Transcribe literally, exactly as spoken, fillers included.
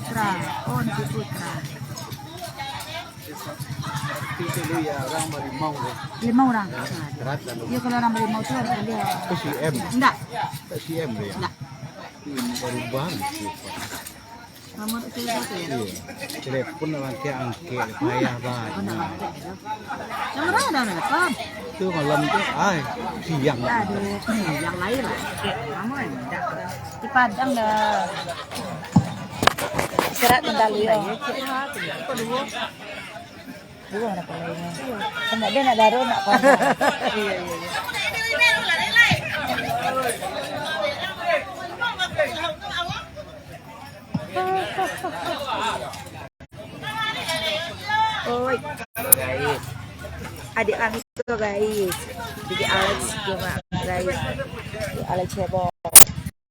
Putra. Oh, Nasi Putra. Itu dulu ya, orang balimau tu. Lima orang. Berat lalu. Iya, kalau orang balimau tu harus ada. Itu si M. Enggak. Tak si M dia. Enggak. Hmm, baru bang. Nomor saya satu ya. Iya. Telepon nak angkek-angkek, payah banget. Nomor ada, ada telepon. Itu malam tu, ay, siang. Aduh, yang lain lah. Lama enggak. Di Padang dah. Istirahat bentar dulu ya. Dua nak kalau ini. Enggak, dia nak daruh, nak kau. Iya, iya, iya. Oi. Adik kami tu, guys. Jadi Alex juga, guys. Jadi Alex heboh.